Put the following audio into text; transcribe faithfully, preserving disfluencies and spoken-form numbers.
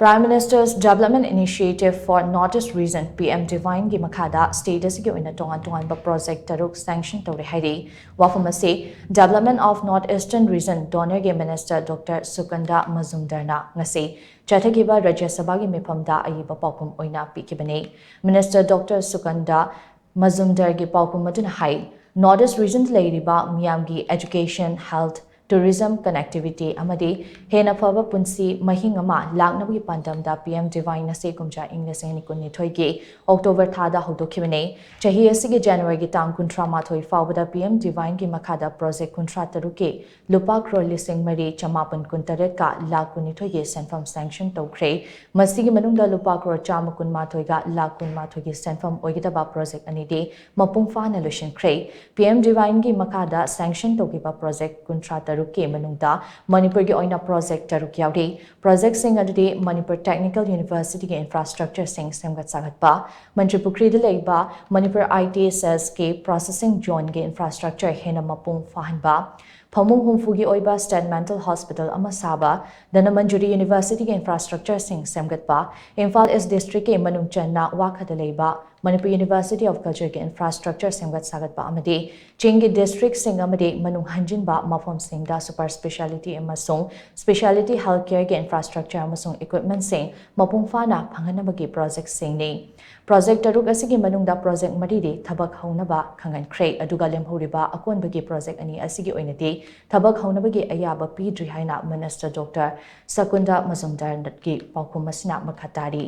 Prime Minister's Development Initiative for North East Region, P M DIVINE ꯒꯤ ꯃꯈꯥꯗ state ꯑꯁꯤꯒꯤ ꯑꯣꯏꯅ ꯇꯣꯉꯥꯟ ꯇꯣꯉꯥꯟꯕ project ꯇꯔꯨꯛ sanction ꯇꯧꯔꯦ ꯍꯥꯏꯔꯤ꯫ ꯋꯥꯐꯝ ꯑꯁꯤ Development of North Eastern Region, DoNER ꯒꯤ Minister Doctor Sukanda Majumdar ꯅ ꯉꯁꯤ ꯆꯠꯊꯈꯤꯕ ꯔꯥꯖ꯭ꯌ ꯁꯚꯥꯒꯤ ꯃꯤꯐꯝꯗ ꯑꯏꯕ ꯄꯥꯎꯈꯨꯝ ꯑꯣꯏꯅ ꯄꯤꯈꯤꯕꯅꯤ꯫ Minister Doctor Sukanda Majumdar ꯒꯤ ꯄꯥꯎꯈꯨꯝ ꯑꯗꯨꯅ ꯍꯥꯏ, North East Region ꯗ ꯂꯩꯔꯤꯕ ꯃꯤꯌꯥꯝꯒꯤ education, health, tourism, connectivity ꯑꯃꯗꯤ ꯍꯦꯟꯅ ꯐꯕ ꯄꯨꯟꯁꯤ ꯃꯍꯤꯡ ꯑꯃ ꯂꯥꯛꯅꯕꯒꯤ ꯄꯥꯟꯗꯝꯗ P M DIVINE ꯑꯁꯤ ꯀꯨꯝꯖꯥ ꯏꯪ ꯂꯤꯁꯤꯡ ꯑꯅꯤ ꯀꯨꯟꯅꯤꯊꯣꯏꯒꯤ October ꯊꯥꯗ ꯍꯧꯗꯣꯛꯈꯤꯕꯅꯤ꯫ ꯆꯍꯤ ꯑꯁꯤꯒꯤ January ꯒꯤ ꯇꯥꯡ ꯀꯨꯟꯊ꯭ꯔꯥ ꯃꯥꯊꯣꯏ ꯐꯥꯎꯕꯗ P M DIVINE ꯒꯤ ꯃꯈꯥꯗ project ꯀꯨꯟꯊ꯭ꯔꯥ ꯇꯔꯨꯛꯀꯤ ꯂꯨꯄꯥ ꯀ꯭ꯔꯣꯔ ꯂꯤꯁꯤꯡ ꯃꯔꯤ ꯆꯃꯥꯄꯟ ꯀꯨꯟꯇꯔꯦꯠꯀ ꯂꯥꯈ ꯀꯨꯟꯅꯤꯊꯣꯏꯒꯤ ꯁꯦꯟꯐꯝ sanction ꯇꯧꯈ꯭ꯔꯦ꯫ ꯃꯁꯤꯒꯤ ꯃꯅꯨꯡꯗ ꯂꯨꯄꯥ ꯀ꯭ꯔꯣꯔ ꯆꯥꯝꯃ ꯀꯨꯟꯃꯥꯊꯣꯏꯒ ꯂꯥꯈ ꯀꯨꯟꯃꯥꯊꯣꯏꯒꯤ ꯁꯦꯟꯐꯝ ꯑꯣꯏꯒꯗꯕ project ꯑꯅꯤꯗꯤ ꯃꯄꯨꯡ ꯐꯥꯅ ꯂꯣꯏꯁꯤꯟꯈ꯭ꯔꯦ꯫ P M DIVINE ꯒꯤ ꯃꯈꯥꯗ sanction ꯇꯧꯈꯤꯕ project ꯀꯨꯟꯊ꯭ꯔꯥ ꯇꯔꯨꯛꯀꯤ ꯃꯅꯨꯡꯗ ꯃꯅꯤꯄꯨꯔꯒꯤ ꯑꯣꯏꯅ project ꯇꯔꯨꯛ ꯌꯥꯎꯔꯤ꯫ Project ꯁꯤꯡ ꯑꯗꯨꯗꯤ ꯃꯅꯤꯄꯨꯔ Technical University ꯒꯤ infrastructure ꯁꯤꯡ ꯁꯦꯝꯒꯠ ꯁꯥꯒꯠꯄ, ꯃꯟꯇ꯭ꯔꯤ ꯄꯨꯈ꯭ꯔꯤꯗ ꯂꯩꯕ Manipur I T S S ꯀꯤ processing zone ꯒꯤ infrastructure ꯍꯦꯟꯅ ꯃꯄꯨꯡ ꯐꯥꯍꯟꯕ, ꯐꯃꯨꯡ ꯍꯨꯝꯐꯨꯒꯤ ꯑꯣꯏꯕ State Mental Hospital ꯑꯃ ꯁꯥꯕ, ꯙꯅꯃꯟꯖꯨꯔꯤ University ꯒꯤ infrastructure ꯁꯤꯡ ꯁꯦꯝꯒꯠꯄ, ꯏꯝꯐꯥꯜ East District ꯀꯤ ꯃꯅꯨꯡ ꯆꯟꯅ ꯋꯥꯈꯥꯗ ꯂꯩꯕ ꯃꯅꯤꯄꯨꯔ University of Culture ꯒꯤ infrastructure ꯁꯦꯝꯒꯠ ꯁꯥꯒꯠꯄ ꯑꯃꯗꯤ ꯆꯤꯡꯒꯤ district ꯁꯤꯡ ꯑꯃꯗꯤ ꯃꯅꯨꯡ ꯍꯟꯖꯤꯟꯕ ꯃꯐꯝꯁꯤꯡꯗ super speciality ꯑꯃꯁꯨꯡ speciality health care ꯒꯤ infrastructure ꯑꯃꯁꯨꯡ equipment ꯁꯤꯡ ꯃꯄꯨꯡ ꯐꯥꯅ ꯐꯪꯍꯟꯅꯕꯒꯤ project ꯁꯤꯡꯅꯤ꯫ Project ꯇꯔꯨꯛ ꯑꯁꯤꯒꯤ ꯃꯅꯨꯡꯗ project ꯃꯔꯤꯗꯤ ꯊꯕꯛ ꯍꯧꯅꯕ ꯈꯪꯍꯟꯈ꯭ꯔꯦ, ꯑꯗꯨꯒ ꯂꯦꯝꯍꯧꯔꯤꯕ ꯑꯀꯣꯟꯕꯒꯤ project ꯑꯅꯤ ꯑꯁꯤꯒꯤ ꯑꯣꯏꯅꯗꯤ ꯊꯕꯛ ꯍꯧꯅꯕꯒꯤ ꯑꯌꯥꯕ ꯄꯤꯗ꯭ꯔꯤ ꯍꯥꯏꯅ Minister Doctor ꯁꯀꯨꯟꯗ ꯃꯖꯨꯝꯗꯥꯔꯒꯤ ꯄꯥꯎꯈꯨꯝ ꯑꯁꯤꯅ ꯃꯈꯥ ꯇꯥꯔꯤ꯫